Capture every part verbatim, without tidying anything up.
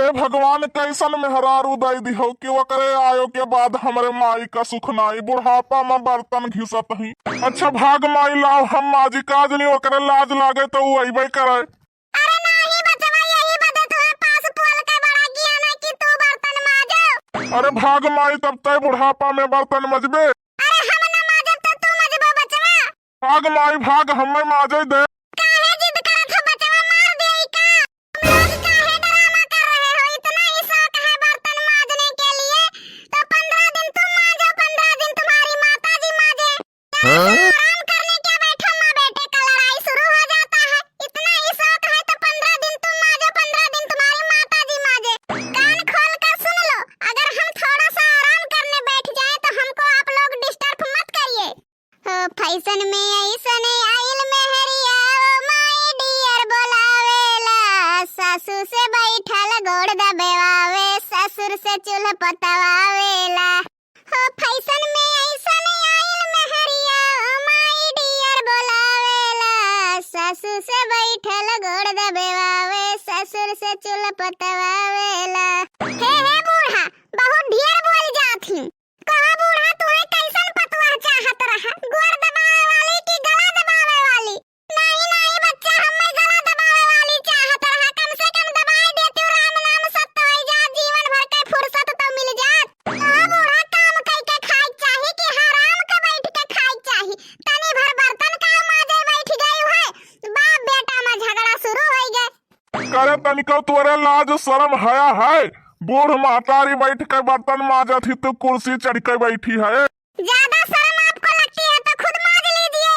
ए भगवान, कैसन मेहरारू दइ दिहो कि ओकरे आयो के बाद हमरे माई का सुख नाई, बुढ़ापा में बर्तन घिसत ही। अच्छा भाग माई, लाओ हम माजी, काज नहीं ओकरे लाज लागे तो उ अइबे करे। अरे नाही बचवा, यही बदे तुहे पास पोल के बड़ा किया ना कि तू बर्तन माजो। अरे भाग माई, तब तय बुढ़ापा में बर्तन मजबे। अरे हम ना माजब तो तू मजबो बचवा। भाग माई भाग, हमें माजे दे। काहे जिद करत हो बचवा, मार देई का? तुम लोग काहे ड्रामा कर रहे हो? इतना ही शौक है बर्तन माजने के लिए, तो पन्द्रह दिन तुम माजो, पन्द्रह दिन तुम्हारी माता जी माजे। यहाँ हाँ? आराम करने क्या बैठो माँ बेटे का लड़ाई शुरू हो जाता है। इतना ही शौक है तो पन्द्रह दिन तुम माजो, पन्द्रह दिन तुम्हारी माता जी माजे। कान खोल कर सुन लो, अगर हम थोड़ा सा आराम करने बैठ जाए तो हमको आप लोग डिस्टर्ब मत करिए। हो फैशन में ऐसन आइल मेहरिया, ओ माय डियर बोलावेला, सासू से बैठल गोड़ दबेवावे, ससुर से चूल्ह पतवावेला। हो फैशन में ऐसन आइल मेहरिया, ओ माय डियर बोलावेला, सासू से बैठल गोड़ दबेवावे, ससुर से चूल्ह पतवावेला। हे, हे बूढ़ा, बहुत ढेर बोल जात ही। कहा बूढ़ा, तुहे कैसन पतोह चाहत रहा, गोड़ दबावे वाली कि गला दबावे वाली? नाही, नाही बच्चा, हमें गला दबावे वाली चाहत रहा, कम से कम दबाई देती, राम नाम सत्य होई जात, जीवन भर के फुर्सत तो मिल जात। कहा बूढ़ा, काम कई के खाए चाही कि हराम के बैठ के खाए चाही? तनी भर बर्तन का माजे बैठ गई है, बाप बेटा में झगड़ा शुरू होई गए। करे तनिको तोरे लाज शरम हया है? बूढ़ महतारी बैठ के बर्तन माजत ही, तू कुर्सी चढ़ के बैठी है। ज्यादा शर्म आपको लगती है तो खुद माज लीजिए।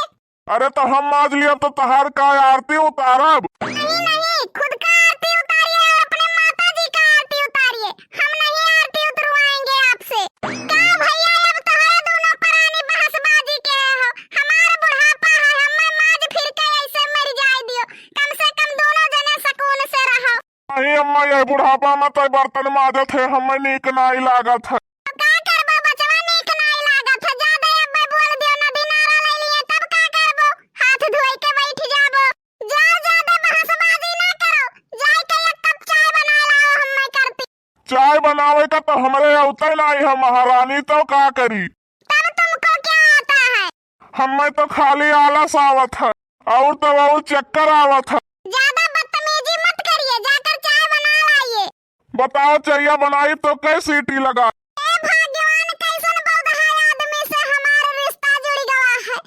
अरे तो हम माज लियब तो तहार का आरती उतारब? नहीं, नहीं, खुद का आरती उतारिए और अपने माता जी का आरती उतारिए। हम नहीं आरती उतरवाएंगे आपसे। का भैया, अब तोहरे दोनों परानी बहसबाजी के हो। हमार बुढ़ापा है, हमें माज फिर के ऐसे मर जाए दियो। कम से कम दोनों जने सुकून से रहो। नहीं अम्मा, ये बुढ़ापा में तो बर्तन माजत है, हमें नीक नाई लागत है। अब का करबो बचवा, नीक नाई लागत है, ज्यादा अब्बे बोल दियो, नदी नारा ले लिए, तब का करबो? हाथ धोई के बैठ जाबो। जाओ, ज्यादा बहसबाजी ना करो, जाई के एक कप चाय बना लाओ, हमें करती। चाय बनावे का तो हमरे अवते नाई है महारानी, तो का करी? तब तुमको क्या आता है? हमें तो खाली आलस आवत है, और तो और चक्कर आवत है। ज्यादा बदतमीजी मत करिए, जाकर चाय बना लाइए। बताओ, चैया बनाई तो कै सीटी लगा? ए भगवान, कैसन बौदहा आदमी से हमार रिश्ता जुड़ गवा है।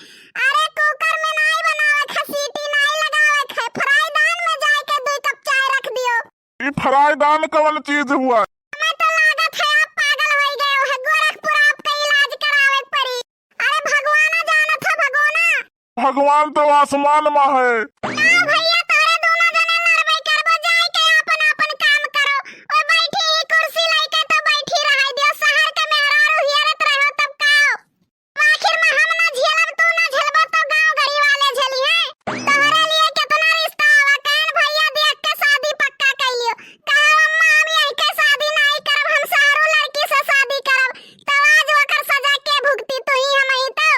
अरे कुकर में नाई बनावे क है, सीटी नाई लगावे क है, फ्राई दान में जाए के दुई कप चाय रख दियो। ई फ्राई दान कवन चीज हुआ? हमें तो लागत है आप पागल होई गए हो, गोरखपुर आपका इलाज करावे क पड़ी। अरे भगवाना जानत है, भगवाना। भगवान तो आसमान में है। का भैया, तोहरे दोनों जने लड़बे करबो, जाई के आपन आपन काम करो। ओ बैठी ही कुर्सी लइके तो बैठी रहाई दियो, शहर के मेहरारू हियरत रहो तब का? आखिर में हम ना झेलब, तू ना झेलबो तो गाँव गरी वाले झेली है। तोहरे लिए कितना रिश्ता आवा, कहन भैया देख के शादी पक्का कर लियो। कहो अम्मा, हम यही के शादी नहीं करब, हम शहरों लड़की से शादी करब। तब आज ओकर सजा के भुगती, तू ही हम ही तो।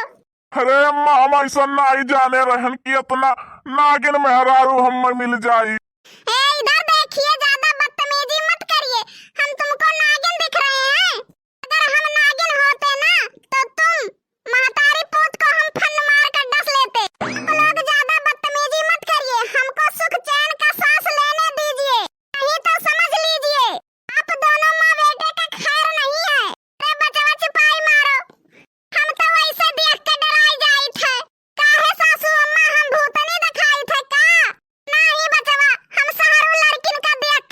अरे अम्मा, हम ऐसा नाई जाने रहन कि इतना नागिन मेहरारू हमें मिल जाई। ए, इधर देखिए, ज्यादा बदतमीजी मत करिए। हम तुमको नागिन दिख रहे हैं? अगर हम नागिन होते ना, तो तुम महतारी पूत को हम फन मार कर डस लेते। आप लोग ज्यादा बदतमीजी मत करिए, हमको सुख चैन का सांस लेने दीजिए, नहीं तो समझ लीजिए, आप दोनों माँ बेटे का खैर नहीं है। अरे बचवा, चुपाई मारो, हम तो वैसे देख के डराई जाइत है। काहे सासू अम्मा, हम भूतनी दिखाइत है का? नाही बचवा, हम शहरू लड़किन का देख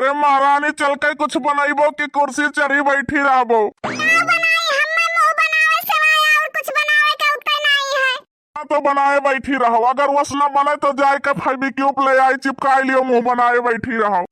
ए महारानी, चल के कुछ बनइबो कि कुर्सी चढ़ी बैठी रहबो? का बनाई, हम्मे मुंह बनावे सिवाय और कुछ बनावे के उत्ते नहीं है। हाँ, तो बनाए बैठी रहो, अगर वस न बने तो जाए के फेविक्विक ले आई, चिपकाई लियो, मुंह बनाए बैठी रहो।